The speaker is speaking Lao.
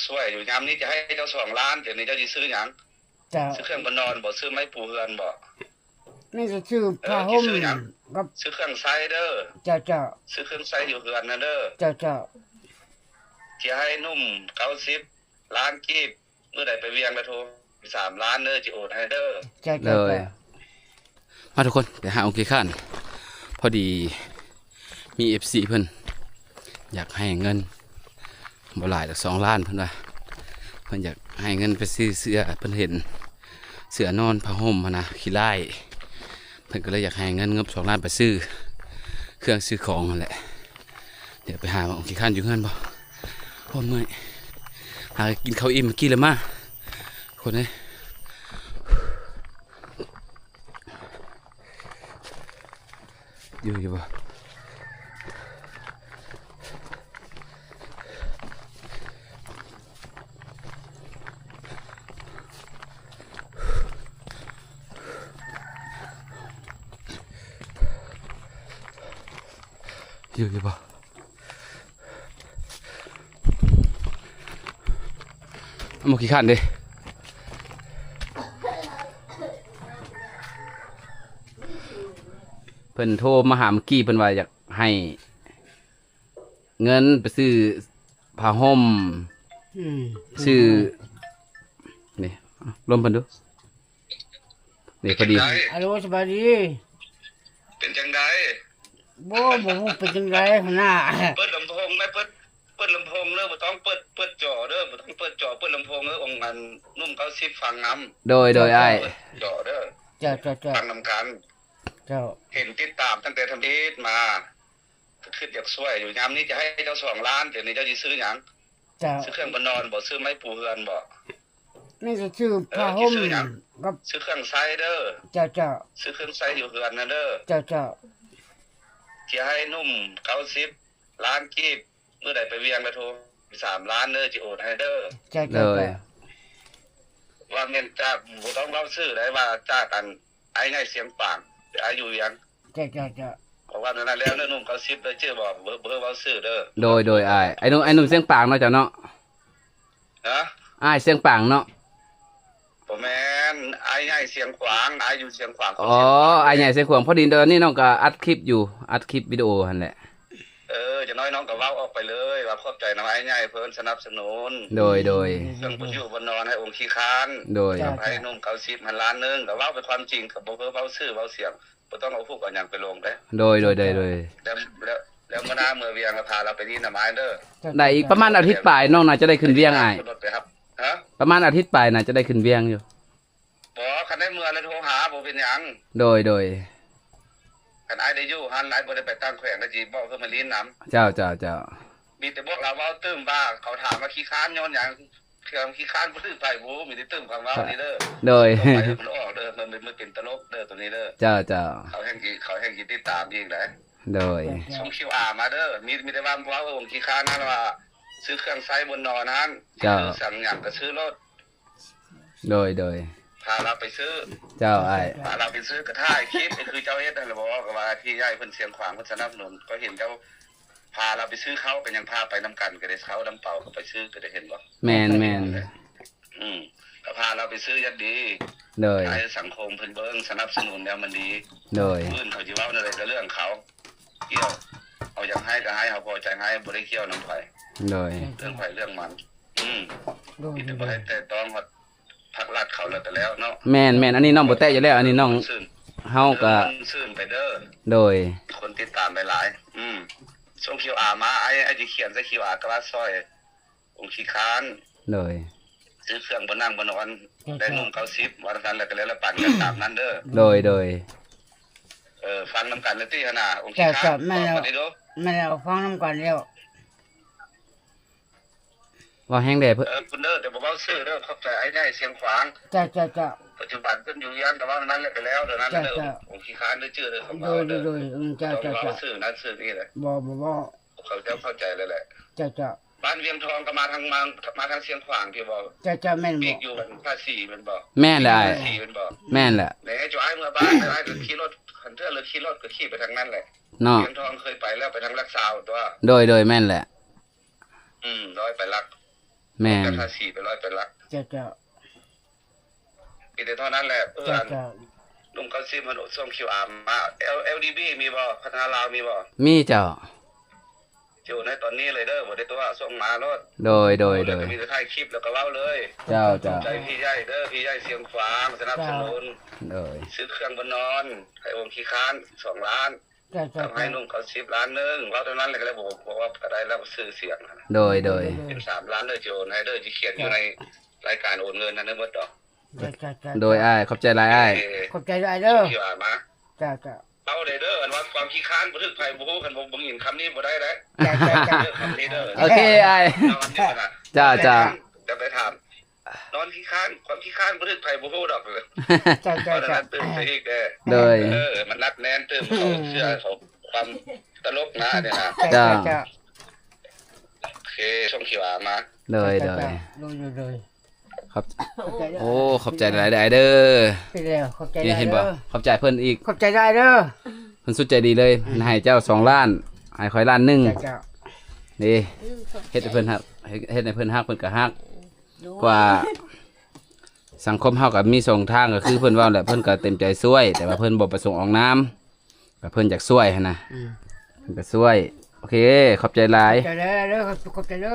ຊ່ວຍຢູ່ ຍາມນີ້ຈະໃຫ້ເຈົ້າສອງລ້ານ ດຽວນີ້ເຈົ້າຊິຊື້ຫຍັງ? ເຈົ້າ ຊື້ເຄື່ອງບານອນບໍ່? ຊື້ໄມ້ປູເຮືອນບໍ່? ມີແຕ່ຊື້ ເອີ ຜ້າຫົ່ມ ຊິຊື້ຫຍັງ? ກັບ ຊື້ເຄື່ອງໃຊ້ເດີ. ເຈົ້າ ເຈົ້າ ຊື້ເຄື່ອງໃຊ້ຢູ່ເຮືອນນັ້ນເດີ. ເຈົ້າ ເຈົ້າ ຊິໃຫ້ໜຸ່ມເກົ້າສິບລ້ານກີບ ມື້ໃດໄປວຽງລະໂທ ສາມລ້ານເດີ ຊິໂອນໃຫ້ເດີ. ເຈົ້າ ເຈົ້າ ໂດຍ ເຈົ້າ ມາທຸກຄົນ ໄປຫາອົງຄີຄານ ພໍດີມີເອັຟຊີເພິ່ນຢາກໃຫ້ເງິນ ບໍ່ຫຼາຍດອກ ສອງລ້ານ ເພິ່ນວ່າ ເພິ່ນຢາກໃຫ້ເງິນໄປຊື້ເສື້ອ ເພິ່ນເຫັນເສື້ອນອນ ຜ້າຫົ່ມຫັ້ນນະ ຂີ້ລ້າຍ ເພິ່ນກໍເລີຍຢາກໃຫ້ເງິນງົບສອງລ້ານໄປຊື້ເຄື່ອງຊື້ຂອງຫັ້ນແຫຼະ. ດຽວໄປຫາວ່າອົງຄີຄານຢູ່ເຮືອນບໍ່? ໂອ້ ເມື່ອຍ ຫາກິນເຂົ້າອີ່ມເມື່ອກີ້ແລ້ວມາ ຄົນເອີຍ. ຢູ່ ຢູ່ບໍ່? ຢູ່ ຢູ່ບໍ່? ບໍ່ຂີ້ຄ້ານເດ້. ເພິ່ນໂທມາຫາເມື່ອກີ້ ເພິ່ນວ່າຢາກໃຫ້ເງິນໄປຊື້ຜ້າຫົ່ມ ອືມ ຊື້ ນີ້ ລົມເພິ່ນດູ. ນີ້ພໍດີ ອາໂລ ສະບາຍດີ. ເປັນຈັ່ງໃດ? ບໍ່ ບໍ່ຮູ້ເປັນຈັ່ງໃດຫັ້ນນະ. ເປີດລຳໂພງແມ່ ເປີດ ເປີດລຳໂພງເດີ ບໍ່ຕ້ອງເປີດ ເປີດຈໍເດີ ບໍ່ຕ້ອງເປີດຈໍ ເປີດລຳໂພງເດີ. ອົງອັນໜຸ່ມເກົ້າສິບຟັງນຳ. ໂດຍ ໂດຍ ອ້າຍ ເປີດຈໍເດີ. ເຈົ້າ ເຈົ້າ ເຈົ້າ ຟັງນຳກັນ. ເຈົ້າ ເຫັນຕິດຕາມຕັ້ງແຕ່ທຳອິດມາ ຄິດຢາກຊ່ວຍຢູ່. ຍາມນີ້ຈະໃຫ້ເຈົ້າສອງລ້ານ ດຽວນີ້ເຈົ້າຊິຊື້ຫຍັງ? ເຈົ້າ ຊື້ເຄື່ອງບານອນບໍ່? ຊື້ໄມ້ປູເຮືອນບໍ່? ມີແຕ່ຊື້ ເອີ ຜ້າຫົ່ມ ຊິຊື້ຫຍັງ? ກັບ ຊື້ເຄື່ອງໃຊ້ເດີ. ເຈົ້າ ເຈົ້າ ຊື້ເຄື່ອງໃຊ້ຢູ່ເຮືອນນັ້ນເດີ. ເຈົ້າ ເຈົ້າ ຊິໃຫ້ໜຸ່ມເກົ້າສິບລ້ານກີບ ມື້ໃດໄປວຽງລະໂທ ສາມລ້ານເດີ ຊິໂອນໃຫ້ເດີ. ເຈົ້າ ເຈົ້າ ໂດຍ ເຈົ້າ ວ່າແມ່ນຈາກ ບໍ່ຕ້ອງເວົ້າຊື່ໃດ ວ່າຈາກອັນ ອ້າຍໃຫຍ່ຊຽງຂວາງ ແຕ່ອ້າຍຢູ່ວຽງ. ເຈົ້າ ເຈົ້າ ເຈົ້າ ເພາະວ່ານັ້ນແລ້ວ ໜຸ່ມເກົ້າສິບເດີ ຈື່ບໍ່? ບໍ່ ບໍ່ເວົ້າຊື່ເດີ. ໂດຍ ໂດຍ ອ້າຍ ອ້າຍໜຸ່ມ ອ້າຍໜຸ່ມຊຽງຂວາງເນາະ ເຈົ້າເນາະ. ຮະ? ອ້າຍຊຽງຂວາງເນາະ. ບໍ່ແມ່ນ ອ້າຍໃຫຍ່ຊຽງຂວາງ ອ້າຍຢູ່ຊຽງຂວາງ. ອໍ ອ້າຍໃຫຍ່ຊຽງຂວາງ. ພໍດີຕອນນີ້ນ້ອງກໍອັດຄລິບຢູ່ ອັດຄລິບວິດີໂອຫັ້ນແຫຼະ. ເອີ ຢ່າງໜ້ອຍນ້ອງກໍເວົ້າອອກໄປເລີຍວ່າຂອບໃຈນຳອ້າຍໃຫຍ່ເພິ່ນສະໜັບສະໜູນ. ໂດຍ ໂດຍ ເລື່ອງບ່ອນຢູ່ບ່ອນນອນໃຫ້ອົງຄີຄານ. ໂດຍ ໃຫ້ໜຸ່ມເກົ້າສິບຫັ້ນລ້ານໜຶ່ງ ກໍເວົ້າໄປຄວາມຈິງ ກໍບໍ່ເວົ້າຊື່ເວົ້າສຽງ ບໍ່ຕ້ອງເອົາຮູບເອົາຫຍັງໄປລົງເດ້. ໂດຍ ໂດຍ ໂດຍ ໂດຍ ແລ້ວ ແລ້ວ ແລ້ວມື້ໜ້າເມືອວຽງກໍພາລາວໄປຫຼິ້ນນຳອ້າຍເດີ. ໄດ້ອີກປະມານອາທິດປາຍ ນ້ອງໜ້າຈະໄດ້ຂຶ້ນວຽງອ້າຍ. ຂຶ້ນລົດໄປຮັບ. ຮະ? ປະມານອາທິດປາຍໜ້າຈະໄດ້ຂຶ້ນວຽງຢູ່. ບໍ່ ຄັນໄດ້ເມືອແລ້ວໂທຫາ ບໍ່ເປັນຫຍັງ. ໂດຍ ໂດຍ ຄັນອ້າຍໄດ້ຢູ່ຫັ້ນ ອ້າຍບໍ່ໄດ້ໄປຕ່າງແຂວງ ກໍຊິບອກເພິ່ນມາຫຼິ້ນນຳ. ເຈົ້າ ເຈົ້າ ເຈົ້າ ມີແຕ່ບອກລາວເວົ້າຕື່ມວ່າ ເຂົາຖາມວ່າຂີ້ຄ້ານຍ້ອນຫຍັງ ເທື່ອຂີ້ຄ້ານບໍ່ຖືກໃຜ ບໍ່ຮູ້ ມີແຕ່ຕື່ມຄຳເວົ້ານີ້ເດີ. ໂດຍ ຕ້ອງໄປໃຫ້ມັນອອກເດີ ມັນ ມັນເປັນຕະຫຼົກເດີ ໂຕນີ້ເດີ. ເຈົ້າ ເຈົ້າ ເຂົາແຮ່ງຊິ ເຂົາແຮ່ງຊິຕິດຕາມອີກໄດ໋. ໂດຍ ສົ່ງຄິວອາມາເດີ ມີ ມີແຕ່ວ່າເວົ້າອົງຂີ້ຄ້ານນັ້ນວ່າ ຊື້ເຄື່ອງໃຊ້ບົນນອນຫັ້ນ. ເຈົ້າ ຊື້ສັງຫຍັງກໍຊື້ໂລດ. ໂດຍ ໂດຍ ພາລາວໄປຊື້. ເຈົ້າ ອ້າຍ ພາລາວໄປຊື້ ກໍຖ່າຍຄລິບ ຄືເຈົ້າເຮັດນັ້ນແຫຼະບໍ ກໍວ່າທີ່ໃຫຍ່ເພິ່ນຊຽງຂວາງ ເພິ່ນສະໜັບສະໜູນ ກໍເຫັນເຈົ້າ ພາລາວໄປຊື້ເຂົ້າ ກໍຍັງພາໄປນຳກັນ ກໍໄດ້ເຂົ້ານຳເປົາ ກໍໄປຊື້ ກໍໄດ້ເຫັນບໍ່? ແມ່ນ ແມ່ນ ອືມ ກໍພາລາວໄປຊື້ຢ່າງດີ. ໂດຍ ໃຫ້ສັງຄົມເພິ່ນເບິ່ງ ສະໜັບສະໜູນແລ້ວມັນດີ. ໂດຍ ຜູ້ອື່ນເຂົາຊິເວົ້າແນວໃດກໍເລື່ອງເຂົາ ກ່ຽວ ເຮົາຢາກໃຫ້ກໍໃຫ້ ເຮົາພໍໃຈໃຫ້ ບໍ່ໄດ້ກ່ຽວນຳໃຜ. ໂດຍ ເລື່ອງໃຜເລື່ອງມັນ. ອືມ ໂດຍ ມີແຕ່ບໍ່ໃຫ້ແຕະຕ້ອງຮອດພັກລັດເຂົາ ແລ້ວກໍແລ້ວເນາະ. ແມ່ນໆ ອັນນີ້ນ້ອງບໍ່ແຕະຢູ່ແລ້ວ ອັນນີ້ນ້ອງ ເຮົາກໍ ເອີ ຊື່ນໄປເດີ. ໂດຍ ຄົນຕິດຕາມຫຼາຍໆ. ອືມ ສົ່ງຄິວອາມາ ອ້າຍ ອ້າຍຊິຂຽນໃສ່ຄິວອາ ກໍວ່າຊ່ອຍອົງຂີ້ຄ້ານ. ໂດຍ ຊື້ເຄື່ອງບໍ່ນັ່ງບໍ່ນອນ ໄດ້ໜຸ່ມເກົ້າສິບ ວ່າຊັ້ນ ແລ້ວກໍແລ້ວ ແລ້ວປັນກັນຕາມນັ້ນເດີ. ໂດຍ ໂດຍ ເອີ ຟັງນຳກັນເລີຍຕິຫັ້ນນະ ອົງຂີ້ຄ້ານ. ເຈົ້າ ແມ່ນແລ້ວ ແມ່ນແລ້ວ ຟັງນຳກັນແລ້ວ. ເວົ້າແຮງແດ່ເພິ່ນ ເອີ ເພິ່ນເດີ ແຕ່ບໍ່ເວົ້າຊື່ເດີ. ຂອບໃຈອ້າຍໃຫຍ່ຊຽງຂວາງ. ເຈົ້າ ເຈົ້າ ເຈົ້າ ປັດຈຸບັນເພິ່ນຢູ່ວຽງ ແຕ່ວ່ານັ້ນແຫຼະ ໄປແລ້ວ ດຽວນັ້ນເດີ. ເຈົ້າ ເຈົ້າ ອົງຂີ້ຄ້ານເດີ ຈື່ເດີ ຄຳເວົ້າເດີ. ໂດຍ ໂດຍ ເຈົ້າ ເຈົ້າ ເຈົ້າ ເວົ້າຊື່ນັ້ນຊື່ນີ້ເດ້. ບໍ່ ບໍ່ ບໍ່ ເຂົາເຈົ້າເຂົ້າໃຈແລ້ວແຫຼະ. ເຈົ້າ ເຈົ້າ ບ້ານວຽງທອງກໍມາທາງ ມາ ມາທາງຊຽງຂວາງພີ້ບໍ? ເຈົ້າ ເຈົ້າ ແມ່ນບໍ່? ຢູ່ວັນພາສີແມ່ນບໍ່? ແມ່ນແຫຼະ ມີພາສີແມ່ນບໍ່? ແມ່ນແຫຼະ. ແລ້ວເຈົ້າອ້າຍເມືອບ້ານ ອ້າຍກໍຂີ່ລົດ ຄັນເທື່ອລົດຂີ່ລົດກໍຂີ່ໄປທາງນັ້ນແຫຼະເນາະ. ວຽງທອງເຄີຍໄປແລ້ວ ໄປທາງຫຼັກຊາວຕົວະ. ໂດຍ ໂດຍ ແມ່ນແຫຼະ. ອືມ ຮ້ອຍໄປຫຼັກ ແມ່ນ ການທາສີເປັນຮ້ອຍເປັນຫຼັກ ເຈົ້າ ເຈົ້າ ມີແຕ່ເທົ່ານັ້ນແຫຼະ. ເອີ ເຈົ້າ ອັນ ເຈົ້າ ລຸງເກົ້າສິບ ເພິ່ນສົ່ງຄິວອາມາ ແອລ ແອລດີບີ ມີບໍ່? ພັດທະນາລາວມີບໍ່? ມີເຈົ້າ ຊິໂອນໃຫ້ຕອນນີ້ເລີຍເດີ ບໍ່ໄດ້ຕົວະ ສົ່ງມາໂລດ. ໂດຍ ໂດຍ ໂດຍ ມີແຕ່ຖ່າຍຄລິບແລ້ວກໍເວົ້າເລີຍ. ເຈົ້າ ເຈົ້າ ໃຈພີ່ໃຫຍ່ເດີ ພີ່ໃຫຍ່ຊຽງຂວາງ ສະໜັບສະໜູນ ໂດຍ ຊື້ເຄື່ອງບໍ່ນອນ ໃຫ້ອົງຂີ້ຄ້ານສອງລ້ານ ເຈົ້າ ເຈົ້າ ໃຫ້ໜຸ່ມເຂົາສິບລ້ານໜຶ່ງ ເວົ້າເທົ່ານັ້ນແຫຼະ ກໍເລີຍບອກ ບອກວ່າກໍໄດ້ແລ້ວຊື່ສຽງ. ໂດຍ ໂດຍ ເປັນສາມລ້ານເດີ ຊິໂອນໃຫ້ເດີ ຊິຂຽນຢູ່ໃນລາຍການໂອນເງິນຫັ້ນເດີໝົດດອກ. ໂດຍ ໂດຍ ເຈົ້າ ເຈົ້າ ເຈົ້າ ອ້າຍ ຂອບໃຈຫຼາຍອ້າຍ ຂອບໃຈຫຼາຍເດີ ທີ່ວ່າມາ. ເຈົ້າ ເຈົ້າ ເວົ້າໄດ້ເດີ ອັນວ່າຄວາມຂີ້ຄ້ານບໍ່ຖືກໃຜບໍ່ຮູ້ ຄັນບໍ່ ບໍ່ຍິນຄຳນີ້ບໍ່ໄດ້ເດ້. ເຈົ້າ ເຈົ້າ ເຈົ້າ ເລີກຄຳນີ້ເດີ ໂອເຄອ້າຍ ເຈົ້າ ເຈົ້າ ຈະໄປຖາມ ນອນຂີ້ຄ້ານ ຄວາມຂີ້ຄ້ານບໍ່ຖືກໃຜບໍ່ຮູ້ດອກ. ເຈົ້າ ເຈົ້າ ເຈົ້າ ຕື່ມໄປອີກເດ້. ໂດຍ ເອີ ມັນໜັກແໜ້ນຕື່ມ ເຂົາເຊື່ອເຂົາຄວາມຕະຫຼົກນະນີ້ນະ. ເຈົ້າ ເຈົ້າ ເຈົ້າ ໂອເຄ ສົ່ງຄິວອາມາ. ໂດຍ ໂດຍ ໂດຍ ໂດຍ ໂດຍ ຂອບ ໂອ້ ຂອບໃຈຫຼາຍໆເດີ. ເປັນແລ້ວ ຂອບໃຈຫຼາຍເດີ. ເຫັນບໍ່ ຂອບໃຈເພິ່ນອີກ ຂອບໃຈຫຼາຍເດີ. ເພິ່ນສຸດໃຈດີເລີຍ ໃຫ້ເຈົ້າສອງລ້ານ ໃຫ້ຂ້ອຍລ້ານໜຶ່ງ. ເຈົ້າ ເດ້ ເຮັດໃຫ້ເພິ່ນຮັກ ເຮັດໃຫ້ເພິ່ນຮັກ ເພິ່ນກໍຮັກ. ກວ່າສັງຄົມເຮົາກໍມີສອງທາງ ກໍຄືເພິ່ນເວົ້າແຫຼະ ເພິ່ນກໍເຕັມໃຈຊ່ວຍ ແຕ່ວ່າເພິ່ນບໍ່ປະສົງອອກນາມ ກໍເພິ່ນຢາກຊ່ວຍຫັ້ນນະ. ອືມ ເພິ່ນກໍຊ່ວຍ. ໂອເຄ ຂອບໃຈຫຼາຍ ຂອບໃຈເດີ ຂອບໃຈເດີ.